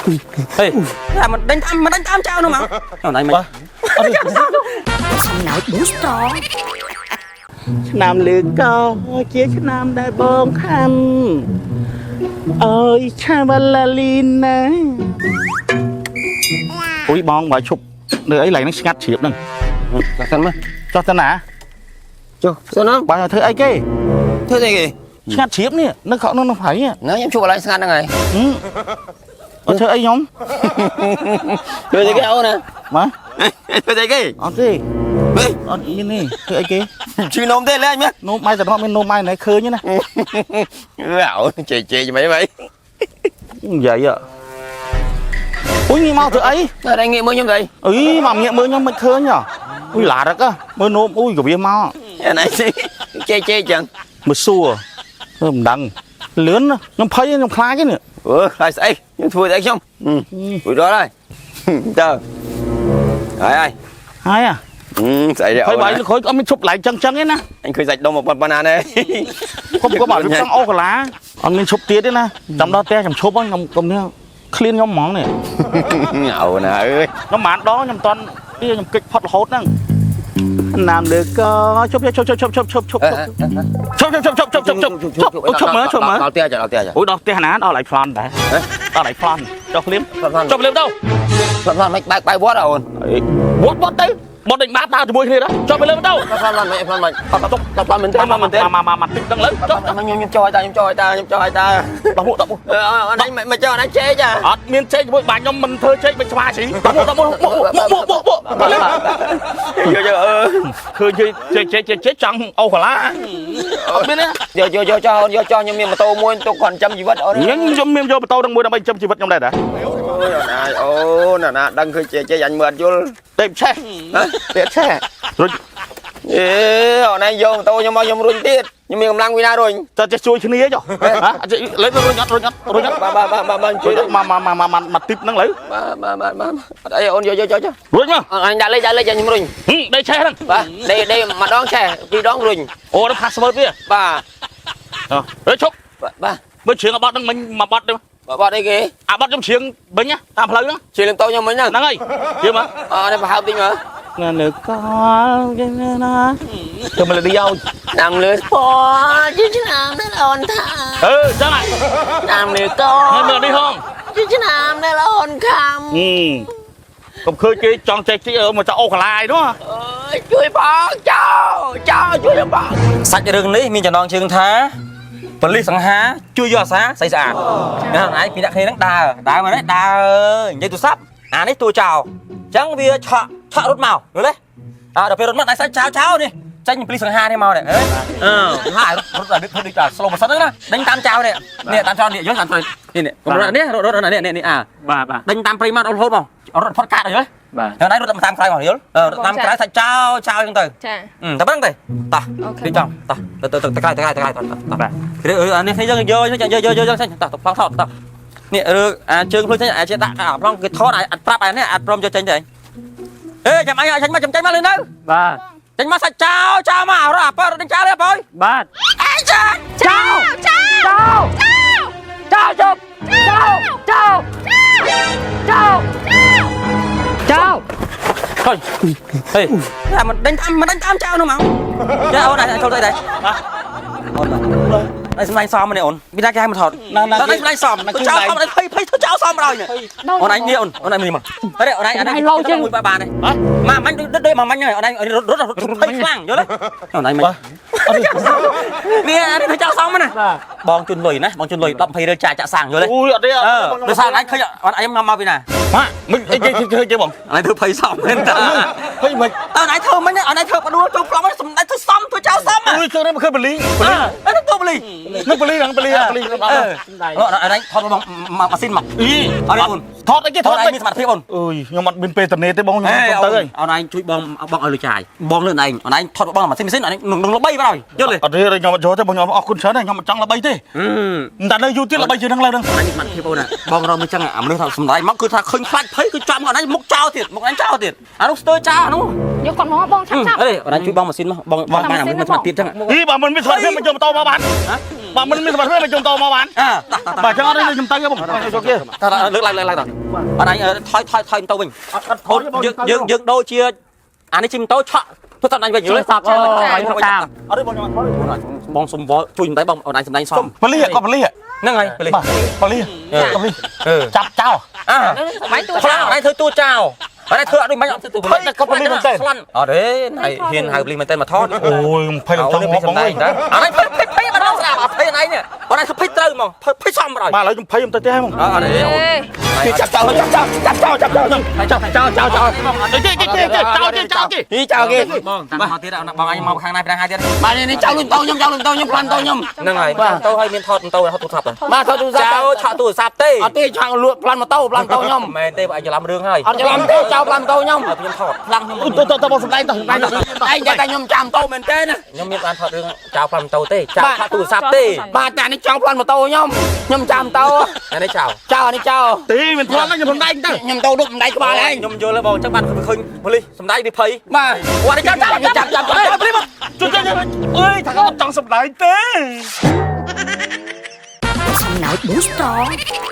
ហេតែមិនដេញតាមមិនដេញតាមចៅនោះមកអូនឯងមិន សំណោចប៊ូស្ត្រង ឆ្នាំលើកជាឆ្នាំដែលបងខំអើយឆាវឡាលីណាអុយបងបើឈប់នៅអីឡៃហ្នឹងស្ងាត់ជ្រាបហ្នឹង សិនមក ចុះទៅណា ចុះសិនណា បើធ្វើអីគេ ធ្វើស្អីគេ ស្ងាត់ជ្រាបនេះនៅខកនោះនៅប្រៃ ណាខ្ញុំជួបកន្លែងស្ងាត់ហ្នឹងហើយ អត់ធ្វើអីខ្ញុំ ធ្វើស្អីគេអូនណា មក ធ្វើស្អីគេ អត់ទេ ហេ អត់មានទេធ្វើអីគេ ឈឺនំទេលែងមើល នោមបាយតំណមាននោមបាយណែឃើញណា អូនជេជេមិនហី និយាយអុយងាកមកធ្វើអី តែងាកមើលខ្ញុំស្អី អីមកងាកមើលខ្ញុំមិនឃើញហ៎អុយឡារឹកមើលនោមអុយកវាមក អានេះជេជេចឹង មើលសួរមើលមិនដឹងលឿនខ្ញុំភ័យខ្ញុំខ្លាចនេះ អឺខ្លាចស្អីខ្ញុំធ្វើស្អីខ្ញុំរួចរាល់ហើយតើហើយហើយ ហើយអា ស្អីទេ ហើយបើក្រោយអត់មានឈប់ឡែកចឹងចឹងទេណា អញឃើញសាច់ដុំមកប៉ុណ្ណានេះ កុំកុំឲ្យវាចង់អូកាឡាអត់មានឈប់ទៀតទេណាចាំដល់ផ្ទះខ្ញុំឈប់ខ្ញុំកុំនេះឃ្លានខ្ញុំហ្មងនេះ អូនអើយ ខ្ញុំមិនបានដងខ្ញុំតន់នេះខ្ញុំគិចផុតរហូតហ្នឹងណាមលើកឈប់ឈប់ឈប់ឈប់ឈប់ឈប់ឈប់ឈប់ឈប់ឈប់ឈប់ឈប់ឈប់ឈប់ឈប់មើលឈប់មើល ដល់ផ្ទះចាដល់ផ្ទះចា អូយដល់ផ្ទះណាដល់ឡៃប្លន់ដែរដល់ឡៃប្លន់ចុះភ្លាមចុះភ្លាមទៅ ប្លន់មិនបើកបើកវត្តអូន វត្តវត្តទៅបត់ដេញបាតដើរជាមួយគ្នាដែរចុះទៅលើទៅ ប្លន់មិនប្លន់មិនអត់ប្លន់មិនទេ មក មិនទេ មកមកមកតិចដឹងលើចុះ ខ្ញុំខ្ញុំចោយតាខ្ញុំចោយតាខ្ញុំចោយតា ដល់មុខដល់មុខ អនមិនចោយអនជេចា អត់មានចេកជាមួយបាញ់ខ្ញុំមិនធ្វើចេកមិនស្វាស៊ីដល់មុខដល់មុខមុខមុខមុខមុខ យកយកអឺ ឃើញចេកចេកចេកចេកចង់អូកាឡាអត់មានទេ យកយកយកចោយកចោខ្ញុំមានម៉ូតូមួយទុកគាត់ចាំជីវិតអូន ញ៉ឹងខ្ញុំមានយកម៉ូតូនឹងមួយដើម្បីចិញ្ចឹមជីវិតខ្ញុំដែរតា អូនអាយអូនណាដឹងឃើញជេជេអញមើលអត់យល់ ទេឆេះទេឆេះរុញ អេអូនឯងយកម៉ូតូខ្ញុំមកខ្ញុំរុញទៀតខ្ញុំមានកម្លាំងវិណារុញ តើចេះជួយគ្នាចុះហ៎លើរុញអត់រុញអត់រុញអត់ បាទបាទបាទបាទជួយ មកមកមកមកមកទីបហ្នឹងលើ បាទបាទបាទបាទអត់អីអូនយកយកយក រុញមក អញដាក់លេខដាក់លេខខ្ញុំរុញ ដេឆេះហ្នឹង បាទដេដេម្ដងឆេះពីរដងរុញ អូដល់ password វា បាទ ហេឈប់ បាទ មើលច្រៀងអាបត់ហ្នឹងមិញមកបត់ទៅ បត់អីគេ អាបត់ខ្ញុំច្រៀងមិញតាមផ្លូវហ្នឹង ជិះលំតោខ្ញុំមិញហ្នឹង ហ្នឹងហើយច្រៀងមក អត់នេះប្រហើបតិចមើល ណាលើកលគេណាធ្វើមេឡូឌីឲ្យ ឆ្នាំលើពណ៌ជាឆ្នាំដែលអូនថា អឺចឹងហើយ ឆ្នាំលើក ហើយមេឡូឌីហង ជាឆ្នាំដែលអូនខំ កុំឃើញគេចង់ចេះជីមកចង់អូកាឡាយនោះ អើយជួយបងចោចោជួយបង សាច់រឿងនេះមានចំណងជើងថាប៉លិសសង្ហាជួយយកអាសាស្អីស្អាតណាឯងពីអ្នកគ្នាហ្នឹងដើរដើរមកនេះដើរនិយាយទូរស័ព្ទអានេះទួចោលអញ្ចឹងវាឆក់ឆក់រត់មកយល់ទេអើដល់ពេលរត់មកតែសាច់ចោលចោលនេះចេញប៉លិសសង្ហានេះមកនេះអើហើយរត់ដល់ដូចដូច slow ម៉ាស៊ីនហ្នឹងណាដេញតាមចោលនេះនេះតាមចោលនេះយល់តាមនេះនេះកុំរត់នេះរត់រត់នេះនេះអា បាទបាទ ដេញតាមព្រៃមករត់រហូតមករត់ផុតកាតយល់ បាទ ហើយណៃរត់តាមក្រោយមកយល់រត់តាមក្រោយសាច់ចោលចោលអញ្ចឹងទៅ ចា តែប៉ុណ្្នឹងទេតោះ អូខេ រៀបចំតោះទៅទៅទៅក្រៅទៅក្រៅទៅក្រៅតោះតោះឬអានេះយើងយកយកយកយកចេញតោះទៅប្លង់ថតតោះនេះឬអាជើងភ្លុយចេញអាចដាក់អាប្លង់គេថតអាចប្រាប់អានេះអាចព្រមយកចេញទេអេចាំអញចេញមកចាំចេញមកលឿនទៅ បាទ ចេញមកសាច់ចោចោមករត់អាប៉រត់ចោលទេបង បាទ អេចា ចោចោចោ ចោចប់ចោចោចោចោ ហុយហេតែមិនដេញតាមមិនដេញតាមចោលនោះមកចាអូនអាចចូលទៅដែរអូនបាទសម្លាញ់សមនេះអូនពីណាគេឲ្យមកថត ណាណា តែសម្លាញ់សមចោលសមភ័យភ័យធ្វើចោលសមដល់អូនឯងនេះអូនអូនឯងនេះមកអរអូនឯងអានេះមួយបានទេម៉ាមាញ់ដូចដូចម៉ាមាញ់ហើយអូនឯងរត់រត់ភ័យខ្លាំងយល់ទេអូនឯងមិននេះអានេះធ្វើចោលសមណាបងជូនលុយណាបងជូនលុយ10 20រៀលចាចាក់សាំងយល់ទេ អូយអត់ទេ អឺដោយសារអូនឯងឃើញអូនឯងមកមកពីណា ម៉ាមិនអីគេធ្វើគេបង អូនឯងធ្វើភ័យសមមែនតា ហីមិន តើអូនឯងធ្វើមិញអូនឯងធ្វើបដួលចូលប្លង់សម្ដេចធ្វើសមធ្វើចោលសម អូយឃើញនេះមកឃើញបលីបលី អឺទៅបលី នឹងបលីហ្នឹងបលីបលី អឺអូនឯងថតមកម៉ាស៊ីនមក អី អត់អូន ថតអីគេថ ថតឯ តមិន ងមានសមត្ថភាពអូន អើយខ្ញុំអត់មានពេលតនេទេបងខ្ញុំ ហេ ទៅហើយ អូនឯងជួយបងបងឲ្យលុយចាយបងលឿនឯងអូនឯងថតបងម៉ាស៊ីនម៉ាស៊ីនអូនឯងនឹងល្បីបាទយល់ទេ អត់ទេខ្ញុំអត់យកទេបងខ្ញុំអរគុណច្រើនខ្ញុំអត់ចង់ល្បីទេតែនៅយូរទៀតល្បីជាងហ្នឹងឡើយហ្នឹង អូនឯងមានសមត្ថភាពអូនណាបងរកមើលចឹងអាមនុស្សថាសម្ដែងមកគឺថាឃើញខ្លាចភ័យគឺចំអូនឯងមុខចោលទៀតមុខឯងចោលទៀតអានោះស្ទើចោលអានោះ យកគាត់មកបងឆាប់ឆាប់ អេអូនឯងជួយបងម៉ាស៊ីនមកបងបងបានអាមនុស្សមានសមត្ថភាពចឹង មុខ អីបើមិនមានសុវត្ថិភាពមិនយកម៉ូតូមកបានបើមិនមានសុវត្ថិភាពមិនយកម៉ូតូមកបាន អើ បាទចឹងអត់ទេខ្ញុំទៅបងចូលគេ តើលើកឡើងលើកឡើងតអត់អញថយថយថយម៉ូតូវិញ អត់អត់ថយ យើងយើងយើងដូរជាអានេះជិះម៉ូតូឆក់ធ្វើតាមអញវិញយល់ទេ សាប់អូយតាម អត់ទេបងខ្ញុំអត់ថយ បងសុំវល់ជួយមិនដែរបងអនឡាញសម្ដែងសម ប៉ូលីសក៏ប៉ូលីស ហ្នឹងហើយប៉ូលីស បាទប៉ូលីសប៉ូលីសចាប់ចោល អើ សម័យទួ ខ្លាំងអនឡាញធ្វើទួចោលអនឡាញធ្វើអត់ដូចមិនអត់ធ្វើ ភ័យតែក៏ប៉ូលីសមែនទេ ស្លាន់អត់ទេណៃហ៊ានហៅប៉ូលីសមែនទេមកថត អូយភ័យដល់ចង់ងាប់បងអើយ អនឡាញភ័យភ័យភ័យអត់ដល់ស្រាប់អត់ភ័យអនឡាញនេះអនឡាញភ័យត្រូវហ្មងភ័យសមបណ្ដោយ បាទឥឡូវខ្ញុំភ័យខ្ញុំទៅផ្ទះហ្មង អត់ទេអូន គេចាប់ចោលចាប់ចោលចាប់ចោលចាប់ចោលចាប់ចោលចោលចោលទេទេទេចោលទេចោលទេ នេះចោលគេ បងតាមមកទៀតបងអញមកខាងណាពីខាងទៀត បាទនេះចោលលុយតោខ្ញុំចោលលុយតោខ្ញុំប្លន់តោខ្ញុំ ហ្នឹងហើយតោឲ្យមានថតតោថតទូរស័ព្ទ បាទថតទូរស័ព្ទ ចោលឆក់ទូរស័ព្ទទេ អត់ទេចង់លក់ប្លន់ម៉ូតូប្លន់ម៉ូតូខ្ញុំ មែនទេបងអញច្រឡំរឿងហើយ អត់ច្រឡំទេចោលប្លន់ម៉ូតូខ្ញុំ ឲ្យខ្ញុំថតខ្លាំងខ្ញុំ ទៅទៅបងសម្ដែងទៅសម្ដែងទៅ ឯងតែខ្ញុំចាំម៉ូតូមែនទេណា ខ្ញុំមានបានថតរឿងចោលប្លន់ម៉ូតូទេចោលថតទូរស័ព្ទទេ បាទតែនេះចង់ប្លន់ម៉ូតូខ្ញុំខ្ញុំចាំម៉ូតូ អានេះចោល ចោលនេះចោល ទេមិនប្លន់ខ្ញុំសម្ដែងទៅ ខ្ញុំទៅដុបម្ដាយក្បាលឯង ខ្ញុំយល់ហើយបងអញ្ចឹងបានឃើញប៉ូលីសសម្ដែងវាភ័យ បាទ អូនេះចាប់ចាប់ ចាប់ចាប់ចាប់ ព្រីមកជួយជួយអើយថាអត់ចង់សម្ដែងទេ សំណោច Boost Strong.